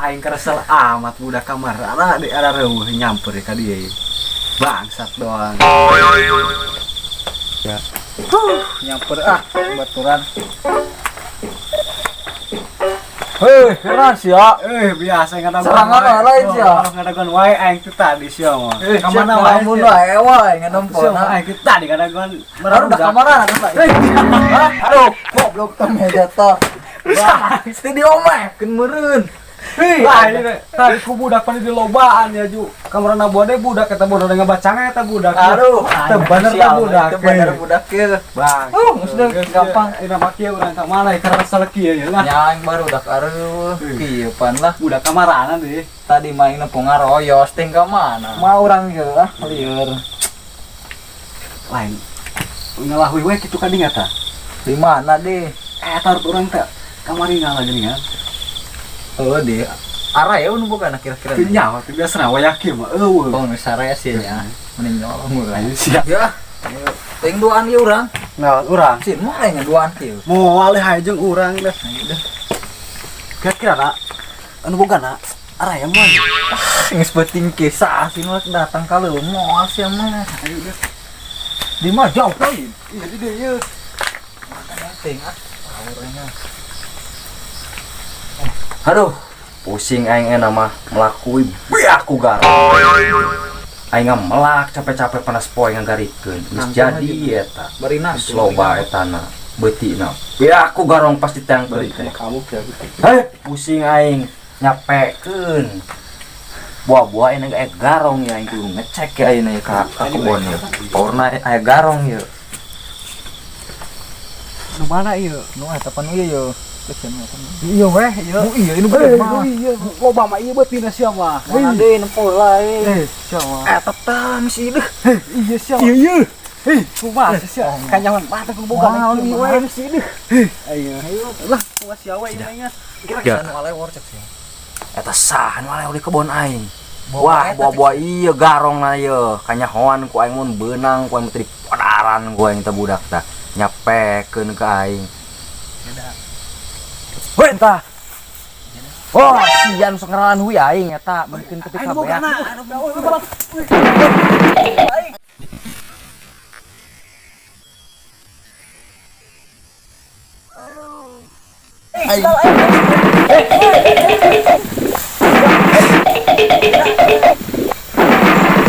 Aing keresel amat budak kamarana di arah reueuh nyamper ka dieu. Bangsat doang. Ya. Nyamper ah baturan. Hei, keras ya. Biasa ngadaguan. Serangan wae. lain sia. Oh, ngadaguan wae aing teh tadi sia mah. Ka Kamana wae mun sia? wae wae nganempo Sia na. mah aing teh tadi ngadaguan Baru udah kamaran Hah? Aduh, goblok teh meja tah. Wah, teu diomekeun meureun. Hei, wah ini teh, tadi ku budak pan di lobaan ya Ju. Kamarana bode budak eta bodoh ngabacanga eta budak. Aduh, teu bener teh budak. Teu bener budak kieu. Bang. Oh, geus deh, gampang. Ini mah kieu urang ka mana karena kesel kieu ya lah. Nya aing baru udah aduh, kieu pan lah. Budak kamarana deh. Tadi main nempo ngaroyos ting ka mana? Mau urang kieu ah, lieur. Lain. Ngalahui we kitu ka dinya tah. Di mana deh? Taruh urang teh kamari ngalah geuning kan. Oh, di arah ya nu boga kira-kira. Teu nyawa teh biasa waya kieu mah eueuh. Oh, nu sare sih ya. Mending nyolong urang. Ayo siap. Ya. Ting duaan ieu urang. Nah, urang. Sih, mau aing duaan kieu. Moal hae jeung urang dah. Ayo dah. Kira-kira na anu boga na araya mah. Geus beuting kisah sih nu datang ka leuweung moal sia mah. Ayo dah. Di mah jauh lain. Iya di dieu ieu. Ting ah. Powernya. Aduh, pusing aing enak mah melakui biak ku garong. Aing melak capek-capek panas poe ngagarikeun. Geus jadi eta. Bari nanti. Geus loba etana beutina. Biak ku garong pasti teangkeun teh. Kamu ya. Heh, pusing aing nyapekeun. Buah-buah ini aya garong ya aing kudu ngecek ya ayeuna ya ka kebon ya. Powerna aya garong ya. Nu mana ieu? Nu eta pan ieu ye. Iya weh, iya. Nu iya ini gede mah. Iya, loba mah ieu beutina sia mah. Mana deui nempo lain. Sia mah. Eta tah geus ieu. Iya sia. Iya iya. Hei, kumaha sia? Kanyaman mah teh ku boga Moal ieu we geus ieu. Ayo. Lah, kumaha sia we ieu mah. Kira-kira nu alewor cek sia. Eta sah nu alewor di kebon aing. Wah, buah-buah iya garong na ieu. Kanyahoan ku aing mun beunang ku aing teh dipodaran ku aing teh budak tah. Nyapekeun ka aing. Heuh tah. Oh, sian sok ngeralan hui aing eta beukeun ketika Aing boga beak. na.